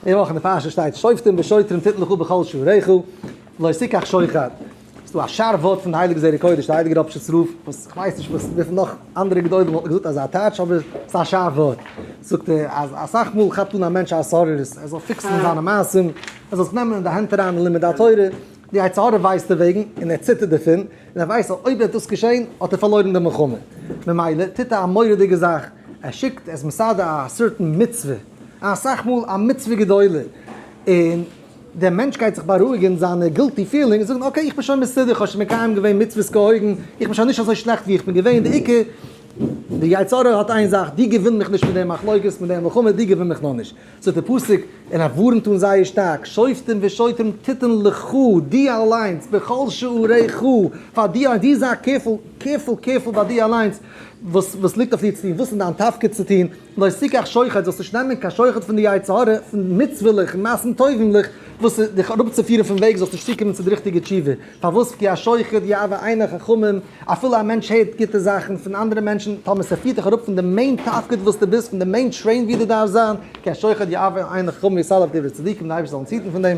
די וואך אין די פרשה שטייט שופטים ושוטרים תתן לך בכל שעריך לא תקח שוחד. ס'איז דא א שארף ווארט פון די הייליגע זרע קודש די הייליגע ראפשיצער רב וואס כ'ווייס נישט וואס וויפיל נאך אנדערע גדולים וואלטן געזאגט אזא טייטש אבער ס'איז א שארף ווארט. זאגט ער אז אסאך מאל כאפט אן א מענטש א התעוררות ער זאל fix ן זיינע מעשים, ער זאל זיך נעמען אין די הענט אריין אין לימוד התורה, די יצר הרע ווייסט דערוועגן און ער ציטערט דערפון, און ער ווייסט אז אויב וועט דאס געשען האט ער פארלוירן די מלחמה. ממילא טוט ער א מורא'דיגע זאך, ער שיקט, ער איז מסדר א certain מצוה, אסאך מאל א מצוה גדולה, און דער מענטש גייט זיך בארואיגן זיינע guilty feelings און זאגן okay איך בין שוין מסודר, איך האב שוין מקיים געווען מצוות כהוגן, איך בין שוין נישט אזוי שלעכט ווי איך בין געווען, די עיקר, די יצר הרע האט איין זאך, דו געווין מיך נישט מיט די מחלוקת, מיט די מלחמה, דו געווין מיך נאר נישט. זאגט דער פסוק, און ער ווארנט אן זייער שטארק, שופטים ושוטרים תתן לך, דו אליינס, בכל שעריך, פאר דיר אליינס, דו זיי careful, careful, careful ביי דיר אליינס, וואס וואס ליגט אויף דיר צו טון, וואס איז דיין תפקיד צו טון, לא תקח שוחד, זאלסט נישט נעמען קיין שוחד פון די יצר הרע, פון מצוה'לעך און מעשים טובים'לעך, וואס איז דיך אראפצופירן פון וועג, זאלסט נישט צוקומען צו די ריכטיגע תשובה, פארוואס כי השוחד יעוור עיני חכמים, אפילו א מענטש הערט גוטע זאכן פון אנדערע מענטשן, טאמער ס'פירט דיך אראפ פון די main תפקיד וואס דו ביסט, פון די main train ווי דו דארפסט זיין, כי השוחד יעוור עיני חכמים ויסלף דברי צדיקים, די אייבערשטער זאל אונז היטן פון דעם.